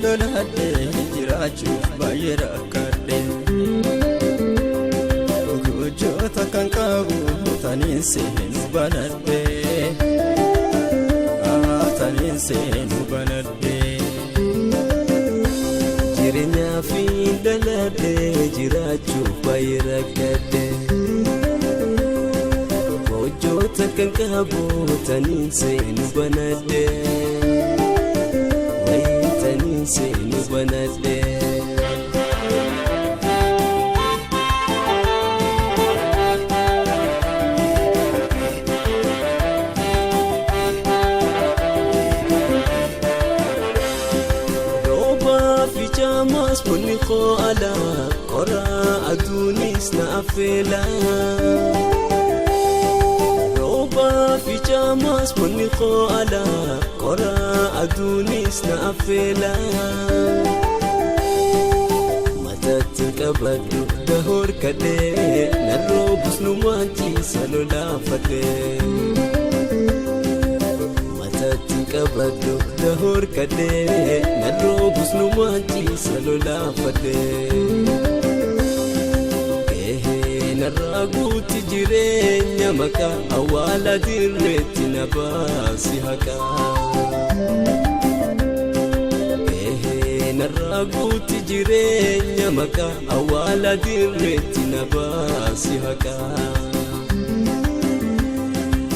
loladhe jiraachuuf baay'ee rakkadhe. Gochoota kan qabu taniin seenu banadhe. Taniin seenu banadhe. Jireenyaa fi dhaladhe jiraachuuf baay'ee rakkadhe. Gochoota kan qabu taniin seenu banadhe. Taniin seenu banadhe. Roobaa fi caamaas bunni koo alaa qoraa aduunis na affeela. Roobaa fi caamaas bunni koo alaa qoraa aduunis na affeela. Mataatti qabadhu dahoor kadhee narroo busnu maanchiisa lolaafadhee. Mataatti qabadhu dahoor kadhee narroo busnu maanchiisa lolaafadhee. Gahee narraa guutti jireenya maqaa awwaala dirreetti na baasi haqaa. Gahee narraa guutti jireenya maqaa awwaala dirreetti na baasi haqaa.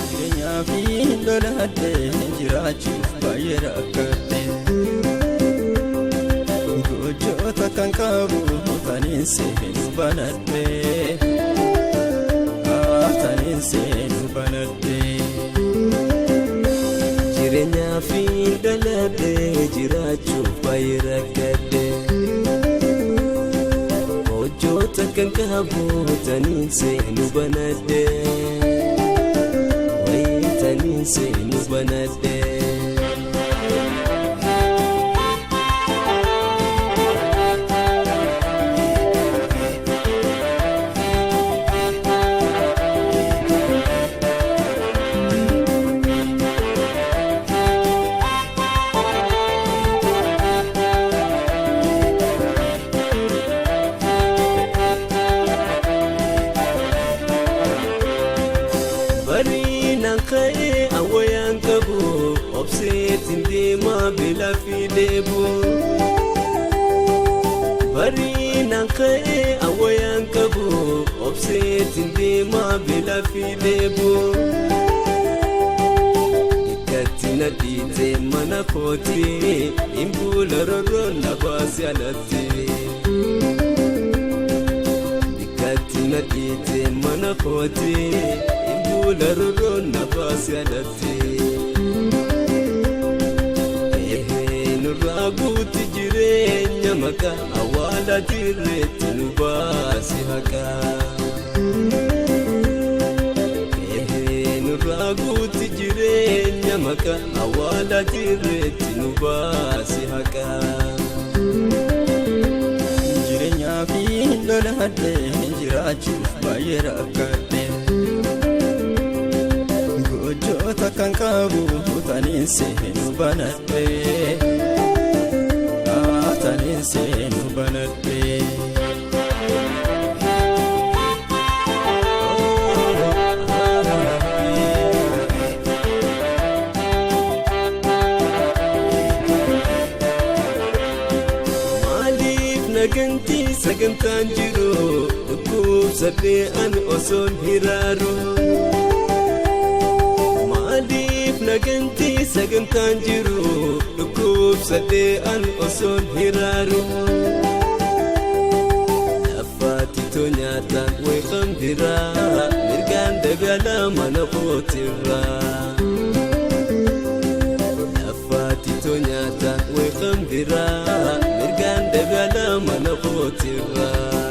Jireenyaa fi loladhe jiraachuuf baay'ee rakkadhe. Gochoota kan qabu taniin seenu banadhe. Taniin seenu banadhe. Jireenyaa fi dhaladhe jiraachuuf baay'ee rakkadhe. Hojjoota kan qabu taniin seenu banadhe. Taniin seenu banadhe. Bariinaan ka'ee awwayaan qabu obseetiin deemaa beelaa fi dheebu. Bariinaan ka'ee awwayaan qabu obseetiin deemaa beelaa fi dheebu. Bikkatti na dhiitee mana kooti hin buula rorroon na baase alatti. Bikkatti na dhiitee mana kooti hin buula rorroon na baase alatti. Ehee nurraa guutti jireenya maqaa awwaala dirreetti nu baasi haqaa. Ehee nurraa guutti jireenya maqaa awwaala dirreetti nu baasi haqaa. Jireenyaa fi loladhe jiraachuuf baay'ee rakkadhe. Gochoota kan qabu taniin seenu banadhe. Taniin seenu banadhe. Maaliif nagantii sagantaan jiru dhukkubsadhee ani osoon hiraaru. Maaliif nagantii sagantaan jiru dhukkubsadhee ani osoon hiraaru. Lafaati too nyaataan weeqan biraa mirgaan dabalaa mana kootirraa. Lafaati too nyaataan weeqan biraa mirgaan dabalaa mana kootirraa.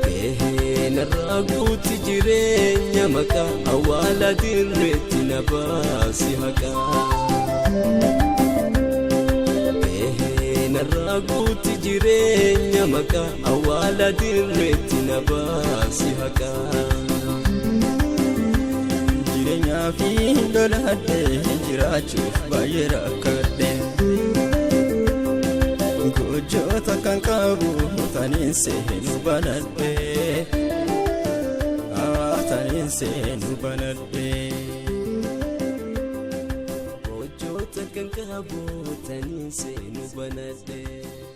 Gahee narraa guutti jireenya maqaa awwaala dirreetti na baasi haqaa. Gahee narraa guutti jireenya maqaa awwaala dirreetti na baasi haqaa. Jireenyaa fi loladhe jiraachuuf baay'ee rakkadhe. Taniin seenu banadhe, taniin seenu banadhe. Gochoota kan qabu taniin seenu banadhe.